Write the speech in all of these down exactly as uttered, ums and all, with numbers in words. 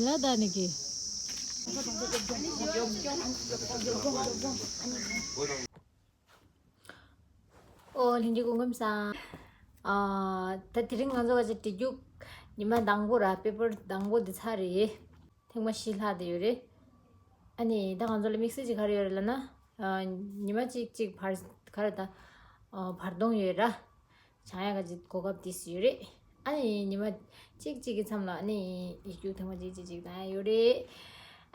ལ་ད་ནི་གི། ཨོ་ལྷན་རྒྱས་སྐུ་ཁམས་བཟང་། ཨ་ད་དེ་རིང་ང་ཚོ་བ་ཅིག་བྲིས་རྒྱུགས་ཉི་མ་དང་པོ་ར་པེ་པར་དང་པོ་འདི་ཚར་རེད། ཐེངས་མ་བཞི་ལྷག་དེ་ཡོད་རེད། ཨ་ནི་ད་ང་ཚོ་ལ་དམིགས་བསལ་ཅིག་ག་རེ་ཡོད་རེད་ལབ་ན། ཨ་ཉི་མ་གཅིག་གཅིག་བར་ག་རེ་ད། ཨ་བར་སྟོང་ཡོད་ར། སྦྱང་ཡག་གི་གོ་སྐབས་དེ་ཡོད་རེད། ཨ་ནི་ཉི་མ་གཅིག་གཅིག་གི་མཚམས་ལ་ཨ་ནི་ཡིག་རྒྱུགས་ཐེངས་མ་གཅིག་གཅིག་གཅིག་བཏང་ཡག་ཡོད་རེད།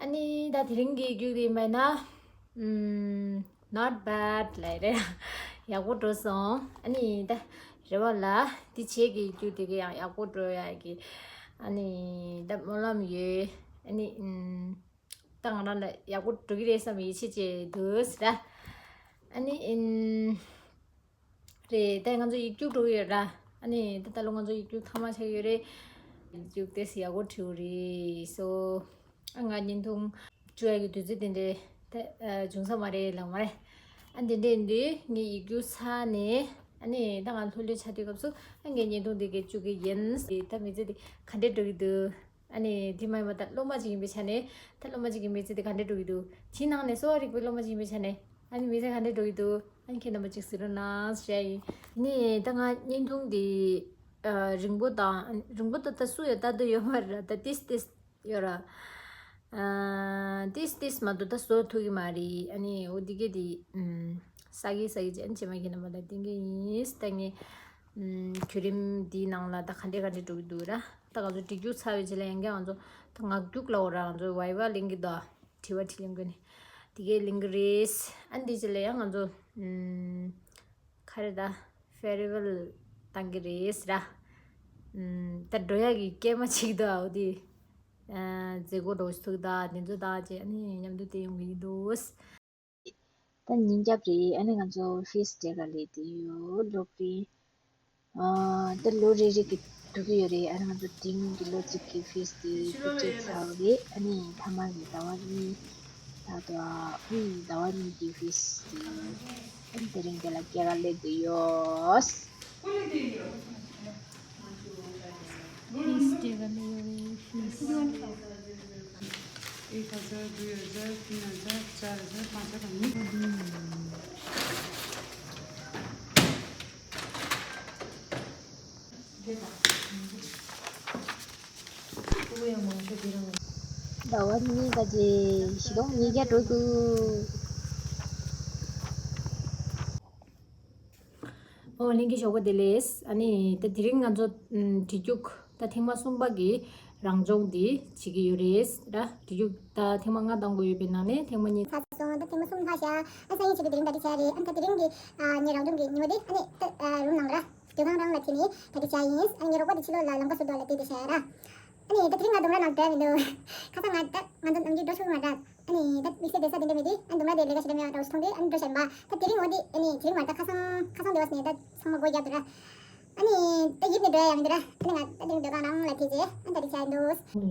ཨ་ནི་ད་དེ་རིང་གི་རྒྱུགས་དེ་ཡིན་པ་ན། ཨམ། not bad ལབ་རེད། ཡག་པོ་འགྲོ་སོང་། ཨ་ནི་ད་རེ་བ་ལ་དེ་བྱས་ཀྱི་རྒྱུགས་དེ་གི་ཡང་ཡག་པོ་འགྲོ་ཡག་གི། ཨ་ནི་ད་སྨོན་ལམ་ཡོད། ཨ་ནི་ཨམ། ད་ང་རང་ལ་ཡག་པོ་འགྲོ་གི་རེད་བསམ་ཡིད་ཆེས་བྱས་འདུག་ཟེར། ཨ་ནི་ཨམ། རེད། ད་ང་ཚོ་ཡིག་རྒྱུགས་འགྲོ་གི་ཡོད་ར། ཨ་ནི་ད་ལྟ་ལོ་ང་ཚོ་ཡིག་རྒྱུགས་ཐ་མ་ཆགས་ཡོད་རེད། ཡིག་རྒྱུགས་ཏོག་ཙམ་ཡག་པོ་བྲིས་རེད་སོ། ཨ་ང་བརྙན་ཐུང་བཅུག་ཡག་གི་དུས་ཚོད་དེ་འདྲས་ད་བྱུང་ས་མ་རེད་ལབ་མ་རེད། ཨ་འདི་འདྲས་འདི་ངས་ཡིག་རྒྱུགས་ཚར་ནས་ཨ་ནི་ད་ང་ལྷོད་ལྷོད་ཆགས་དུས་སྐབས་སུ་ཨ་ངས་བརྙན་ཐུང་འདི་གས་བཅུག་གི་ཡིན། ད་མི་ཚེ་འདི་ག་འདྲས་འགྲོ་གི་འདུག་ཨ་ནི་དེ་མ་ཡིན་པ་ད་སློབ་མ་ཅིག་ཡིན་པའི་ཆ་ནས་ད་སློབ་མ་ཅིག་གི་མི་ཚེ་དེ་ག་འདྲས་འགྲོ་གི་འདུག་དེའི་ནང་ནས་གསོ་བ་རིག་པའི་སློབ་མ་ཅིག་ཡིན་པའི་ཆ་ནས་ཨ་ནི་མི་ཚེ་ག་འདྲས་འགྲོ་གི་འདུག་ཨ་ནི་ཁྱེད་རྣམ་པ་ཅིག་གཟིགས་རོགས་གནང་ཞེས་ཡིན། ནི་ད་ང་བརྙན་ཐུང་འདི་ཨ་རིང་པོ་དང་རིང་པོ་ད་ད་སུ་ཡོད་ད་དུ་ཡོད་མ་རེད་ད་ཏིས་ཏིས་ཡོད་ར། ཨ་ཏིས་ཏིས་མ་གཏོགས་ད་བཟོ་ཐུབ་ཀྱི་མ་རེད། ཨ་ནི་འོ་འདི་གས་དེ་ཨམ་ས་གི་ས་གི་ཅན་ཅེ་མ་གི་རྣམ་པ་ད་ཏིང་གི་ཡིན་ད་ངས་ཨམ་བརྒྱུད་རིམ་འདིའི་ནང་ལ་ད་ག་འདྲས་ག་འདྲས་འགྲོ་གི་འདུག་ར། ད་ང་ཚོ་བྲིས་རྒྱུགས་ཚར་བའི་རྗེས་ལ་ཡང་བསྐྱར་ང་ཚོ་ད་ངག་རྒྱུགས་ལབ་འོ་ར་ང་ཚོ་བའི་བ་ལེན་གི་འདུག་དྲི་བ་དྲིས་ལན་དགོས་ནི། དེ་གའི་ལིང་གི་རེད། ཨ་འདི་ཅི་ལ་ཡང་ང་ཚོ་ཨམ་ཁ་རེ་ད་ཕེ་རི་ཝེལ་བཏང་གི་རེད་ར། ཨམ་ད་འགྲོ་ཡག་གི་སྐད་མ་ཅིག་འདུག་ཨ་འོ་དེ་ཨ་མཛད་སྒོ་འགྲོ་ཞིག་ཐུག་ད་དེ་ཚོ་ད་ཅེ་ཨ་ནི་མཉམ་དུ་བལྟས་ཡོང་གི་འདུག་ད་ཉིན་རྒྱབ་རེད། ཨ་ནི་ང་ཚོ་ཕིས་དེ་ག་ལས་དེ་ཡོད་ལོག་རེད། ཨ་ད་ལོ་རེ་རེ་གི་འགྲོ་གི་ཡོད་རེད། ཨ་ནི་ང་ཚོ་དེ་རིང་གི་ལོ་གཅིག་གི་ཕིས་དེ་ཕུལ་ཚར་བ་རེད། ཨ་ནི་ཐ་མ་གི་ཟླ་བ་གཉིས་ད་དུ་ཨ་ཨུམ་ཟླ་བ་གཉིས་ཀྱི་ཕིས་དེ་ཨ་ནི་དེ་རིང་དེ་ལ་སྐྱེལ་ག་སླེབས་ཀྱི་ཡོད། ཕིས་སྤྲད་ག་ནས་ཡོད་རེད། ཕིས། एक हजार, दुई हजार, तीन हजार, चार हजार, पाँच हजार भन्ने। ཟླ་བ་གཉིས་ཀ་རྗེས་གཞིས་གྲོང་ཉིས་བརྒྱ་འགྲོ་འདུག་ཨོ་ལྷན་རྒྱས་ཞོགས་པ་བདེ་ལེགས། ཨ་ནི་ད་དེ་རིང་ང་ཚོ་ཨམ་བྲིས་རྒྱུགས་ད་ཐེངས་མ་གསུམ་པ་གི་རང་སྦྱོང་འདི་བྱེད་ཀྱི་ཡོད་རེད་ར། བྲིས་རྒྱུགས་ད་ཐེངས་མ་ལྔ་བཏང་དགོས་ཡོད་པའི་ནང་ནས་ཐེངས་མ་གཉིས། ཚར་སོང་། ད་ཐེངས་མ་གསུམ་ལྷག་བཞག་ཨ་སང་ཉིན་བྱེད་དུས་དེ་རིང་ད་འདི་བྱས་རེད། ཨ་ད་དེ་རིང་གི་ཨ་ངའི་རང་སྦྱོང་གི་ཉི་མ་འདི་ཨ་ནི་ད་ཨ་རུམ་ནང་ར་སྡོད་ཁང་རང་ལ་ཕྱིན་ནས་ད་འདི་བྱས་ཡིན། ཨ་ངའི་རོགས་པ་དེ་ཕྱི་ལོགས་ལ་ལམ་ཁ་ཟུར་དུ་ལ་བསྡད་དེ་བྱས་ར། ཨ་ནི་ད་དེ་རིང་ང་ལྡུམ་ར་ནང་བསྡད་མི་འདུག་ཁ་སང་ང་ད་ང་ཚོ་ནམ་རྒྱུན་འགྲོ་ཆོག་གི་མ་རེད། ཨ་ནི་ད་དམིགས་བསལ་བསྡད་ས་དེ་འདྲ་མེད་དུས་ཨ་ནི་ལྡུམ་ར་དེ་ལས་ཀ་ཞེ་དྲག་མེད་པ་འདྲ་བོ་ཞིག་མཐོང་དུས་ཨ་ནི་འགྲོ་བཞིན་པ། ད་དེ་རིང་འོ་འདི་ཨ་ནི་དེ་རིང་མ་རེད་ད་ཁ་སང་ཁ་སང་དེ་བ་ནས་ད་ཚང་མ་སྒོ་བརྒྱབ་འདུག་ར། ཨ་ནི་ད་ཡིབ་ནས་འགྲོ་ཡ་ཡང་མི་འདུག་ར། ཨ་ནི་ང་ད་དེ་རིང་སྡོད་ཁང་ནང་ལ་ཕེབས་རྗེས་ཨ་ནི་ད་དེ་བྱས་འདུག